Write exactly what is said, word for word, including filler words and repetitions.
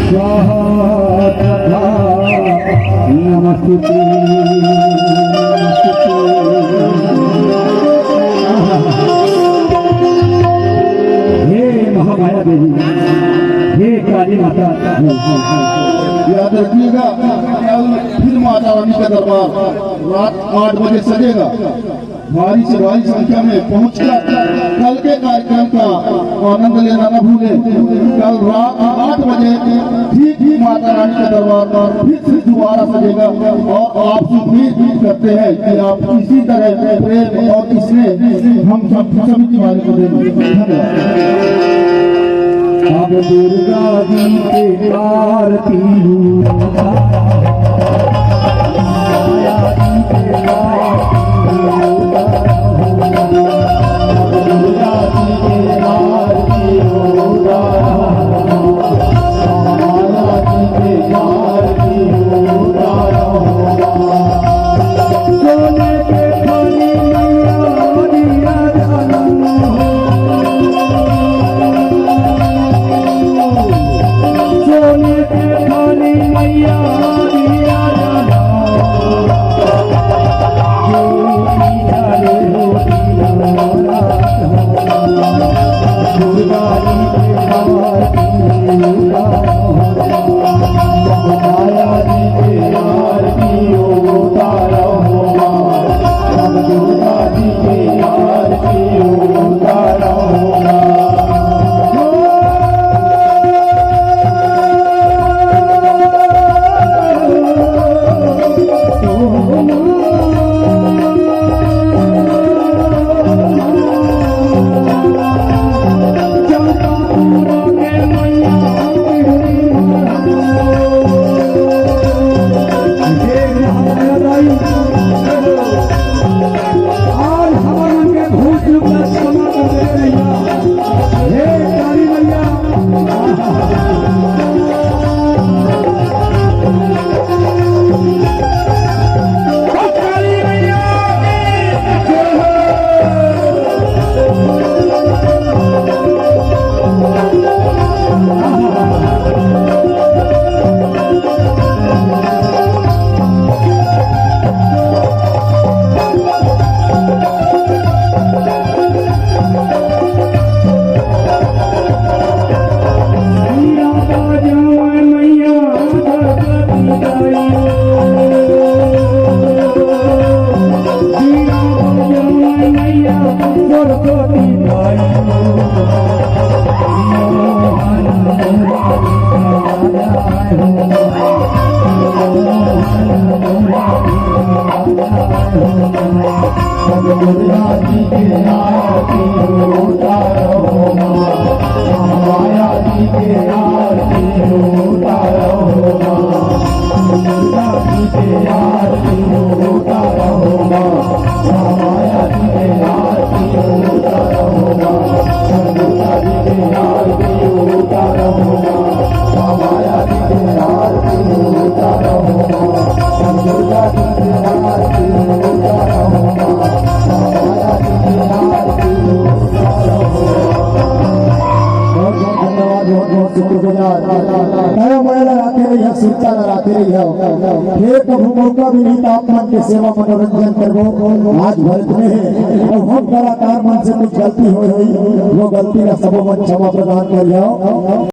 स्वाहा तथा नमस्तुते, नमस्तुते। हे महामाया देवी, हे काली माता। याद रखिएगा, कल फिर माता रानी का दरबार रात आठ बजे सजेगा। भारी से भारी संख्या में पहुंचकर कल के कार्यक्रम का आनंद लेना न भूलें। कल रात आठ बजे ठीक माता रानी का दरबार फिर से दोबारा सजेगा और आपसे उम्मीद करते हैं कि आप इसी तरह प्रेम और स्नेह हम सब सभी के बारे को देंगे। धन्यवाद। अब दुर्गा जी के आरती उतारो। आज हमर मन के भूल चूक ला क्षमा कर दे भैया। हे काली मैया। ओ काली मैया की जय हो। बहुत बहुत धन्यवाद, बहुत बहुत शुक्रगुजार। दया मया लगाते रहिए, सुरता लगाते रहिए। हे प्रभु, मौका मिली त आप मन के सेवा मनोरंजन करबो। आज भरत में हे, अउ हम कलाकार मन से कुछ गलती होय होही, वो गलती ला सबो मन क्षमा प्रदान करियो।